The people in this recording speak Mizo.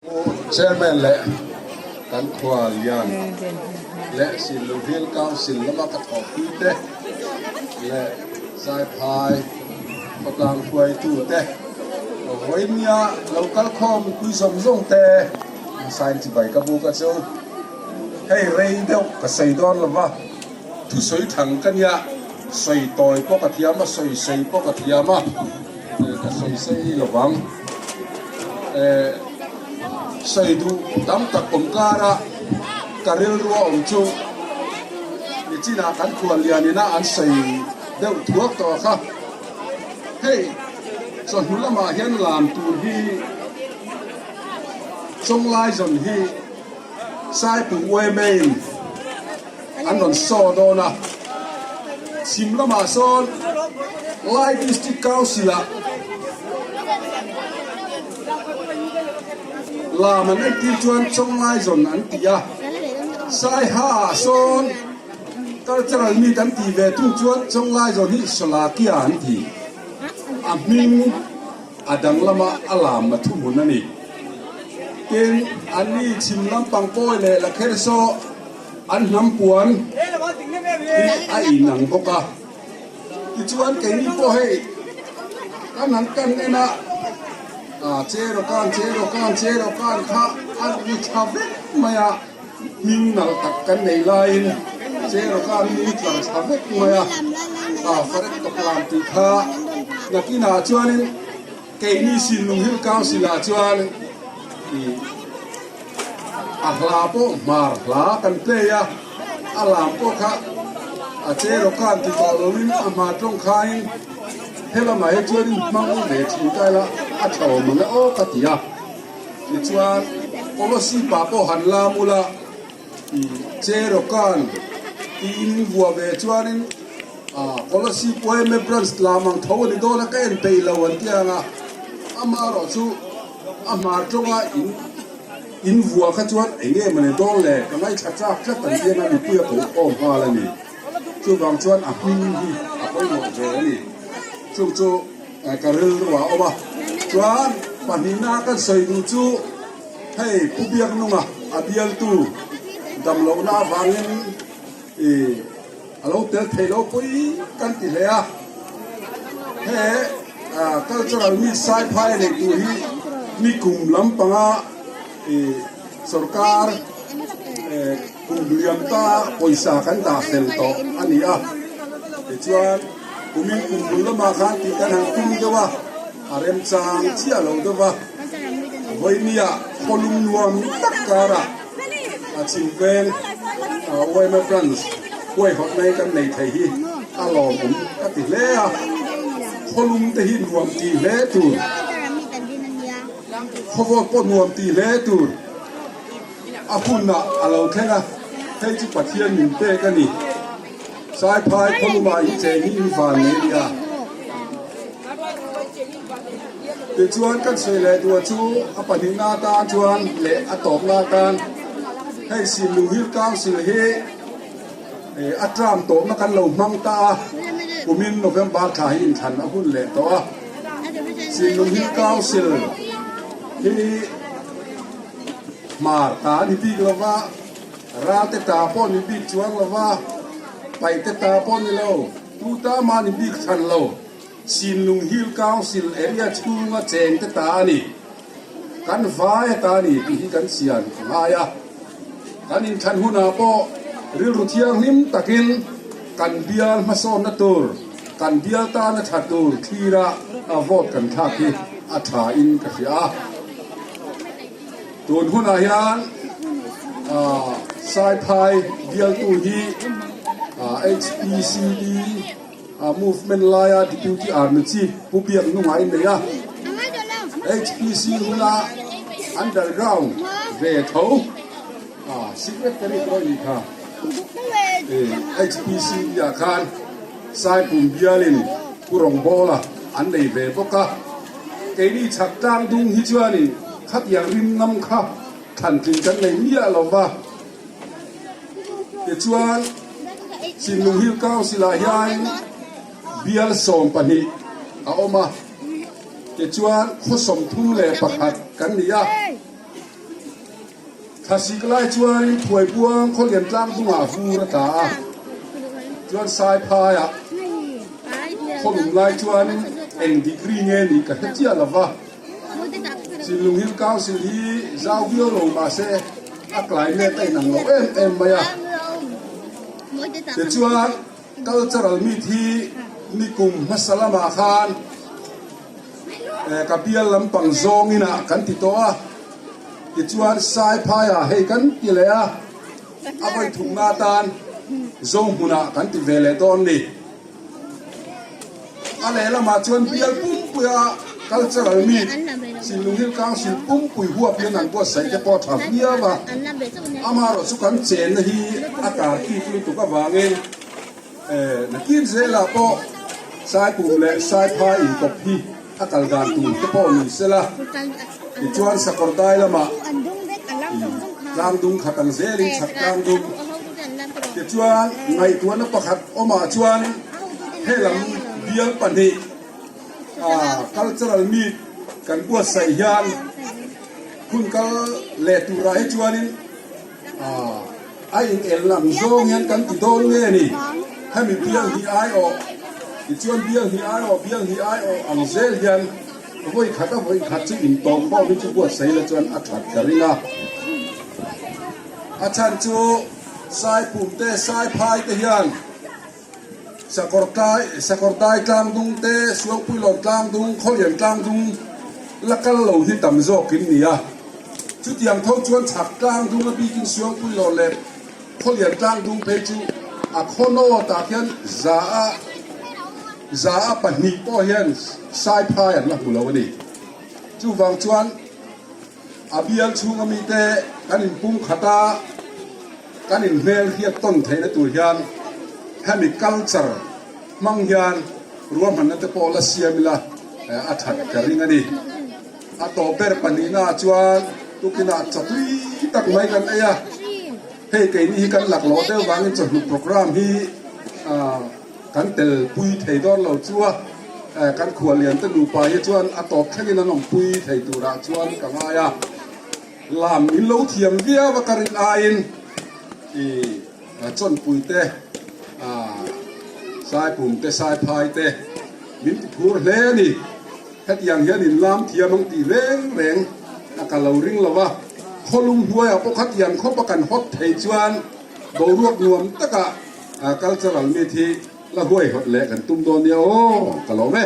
Pu Chairman leh kan khua lian leh Sinlung Hill Council lama ka thawhpui te leh Saiphai khawtlang hruaitu te vawinia lo kal khawm mipui zawng zawng te sign chibai ka buk a chu hei rei deuh ka sawi dawn lova thusawi thang ka nia sawi tawi pawh ka thiam a sawi sei pawh ka thiam a ka sawi sei lovang. Eh sawi duh tam tak awm kara ka rilru a awm chu nichinah kan khual lianina an sawi deuh thuak tawh a kha. Hei chawhnu lamah hian lam tur hi Chawnglai zawn hi Saipum Uaimeiin an rawn saw dawn a, chhim lamah sawn Lai District Council-ah lam an entir chuan Chawnglai zawn an ti a, Saiha-ah sawn Cultural Meet an tih ve thung chuan Chawnglai zawn hi Sawlakia an ti. A hming a danglama a lam a thuhmun a ni. Tin, anni chhim lampang pawi leh lakher saw an hnam puan hi a inang bawk a. Tichuan keini pawh hei kan han kan en a, Cherokan, Cherokan, Cherokan kha a ri tha vek mai a, hming nalh tak kan nei laiin Cherokan ni tlar tha vek mai a, Farek Tawklam tih kha nakinah chuanin Keini Sinlung Hill Council ah chuan a hla pawh hmar hla kan play a, a lam pawh kha a che rawk khan ti tawh loin a hma tawng khain helamah hi chuanin hmang ve thin ta ila a tha awm ang e aw ka ti a. Tichuan policy pah pawh han lam ula che rawk khan tiin vuah ve chuanin Kolasib yma branch lam ang tho a ni dawn a, ka en peih lo an ti ang a, amaherawh chu a hmar tawnga in in vua kha chuan eng nge mawni dawn le ka ngaithla chak tlat an ti ang a, mipui a ko khawm nghal a ni. Chuvang chuan a hming hi a pawimawh ve a ni. Chung chu ka rilru ah a awm a, chuan pahnihna kan sawi duh chu hei Pu Biaknunga a bialtu damlohna avangin I a lo tel thei lo pawh kan ti hle a, he cultural meet saiphai nei tur hi mi kum lampanga i sorkar kum liam ta pawisa kan dah fel tawh a ni a, tichuan kumin kum bul lamah khan tih kan han tum deuh a, a remchang chiah lo deuh va, vawinia khawlum nuam tak karah. A chim veng yma branch huaihawt mai kan nei thei hi a lawmawm ka ti hle a, khawlum te hi nuam ti hle tur, khawvawt pawh nuam ti hle tur a hunah a lo thleng a, hei chu Pathian min pek a ni. Saiphai khawlumah in cheng hi in van nei nia. Tichuan kan sawi leh duh chu a pahnihna atan chuan leh a tawpna atan hei Sinlung Hill Council hi a term tawpna kan lo hmang ta a, kumin November thla hi inthlan a hun leh tawh a. Sinlung Hill Council hi hmar ta a ni bik lo va, ralte ta pawh ni bik chuang lo va, paihte ta pawh ni lo, tu ta mah ni bik thlan lo. Sinlung Hill Council area chhunga chengte ta a ni. Kan vai a ta a ni tih hi kan chian a ngai a. Kan inthlan hunah pawh rilru thianghlim takin kan bial hmasawnna tur, kan bial tana tha tur thlira vote kan thlak hi a tha in ka hria a. Tun hunah hian Saiphai bialtu hi HPCD, A movement laia Deputy Army Chief Pu Biak Nunga in nei a, HPC huna underground ve tho a secretary pawh a nih kha. HPC ah khan Saipum bialin Pu Rawngbawla an nei ve bawk a, keini chhak tlang dung hi chuanin khatiang rim ngam kha thlantlin kan nei miah lo va. Tichuan, Sinlung Hill Council-ah hian bial 12 a awm a, tichuan khaw 31 kan ni a. Thlasik lai chuanin Phuaibuang khawlian tlang dungah vur a tla a, chuan Saiphaiah khawlum lai chuanin eng degree nge nih ka hre chiah lo va. Sinlung Hill Council hi zau viau lo mahse a climate a inang lo em em mai a. Tichuan Cultural Meet hi nikum hmasa lamah khan ka bial lampang zawngin ah kan ti tawh a. Tichuan Saiphaiah hei kan ti leh a, a vawi thumna atan Zohmunah kan ti ve leh dawn ni. A lehlamah chuan bial pumpuia cultural meet Sinlung Hill Council pumpui huap hian an buatsaih te pawh a tha viau a, amaherawh chu kan chenna hi a karkik lutuk avangin nakin zelah pawh Saipum leh Saiphai inkawp hi a kal dan tur te pawh ni sela, tichuan Sakawrdai lamah tlangdung khat ang zelin chhak tlangdung tichuan ngaihtuahna pakhat awmah chuan helam bial pahnih cultural meet kan buatsaih hian hun kal leh turah hi chuanin A inel lam zawng hian kan ti dawn nge ni? Hemi bial hi aiawh tichuan bial hi aiawh, bial hi aiawh ang zel hian vawi khat a vawi khat chu intawh khawm hi chu buatsaih la chuan a that ka ring a. A chhan chu Saipum te, Saiphai te hian Sakawrtai, Sakawrdai tlangdung te, Suangpuilawn tlangdung, Khawlian tlangdung la kal lo hi tam zawkin ni a. Chutiang tho chuan chhak tlangdung a bikin Suangpuilawn leh Khawlian tlangdung phei chu a khawnawtah khian za a za a pahnih pawh hian Saiphai an la hmu lo a ni. Chuvang chuan a bial chhunga mite kan inpum khat a, kan inhmel hiat tawn theihna tur hian hemi culture hmang hian ruahmanna te pawh la siam ila a that ka ring a ni. A tawp ber pahnihna ah chuan tukinah chawtui tak mai kan ei a, hei keini hi kan laklawh deuh vangin chawhnu program hi kan tel pui thei dawn lo chu a, kan khuallian te nupa hi chuan a tawp thlengin an awmpui thei turah chuan ka ngai a, lam min lo thiam viau a ka rin aiin i chawnpui te, saipum te, saiphai te min ti phur hle a ni. Hetiang hian in lam thiam ang tih reng reng a ka lo ring lo a, khawlum hnuaiah pawh khatiang khawp a kan hawt thei chuan boruak nuam taka cultural meet hi la huaihawt leh kan tum dawn nia aw, ka lawm e.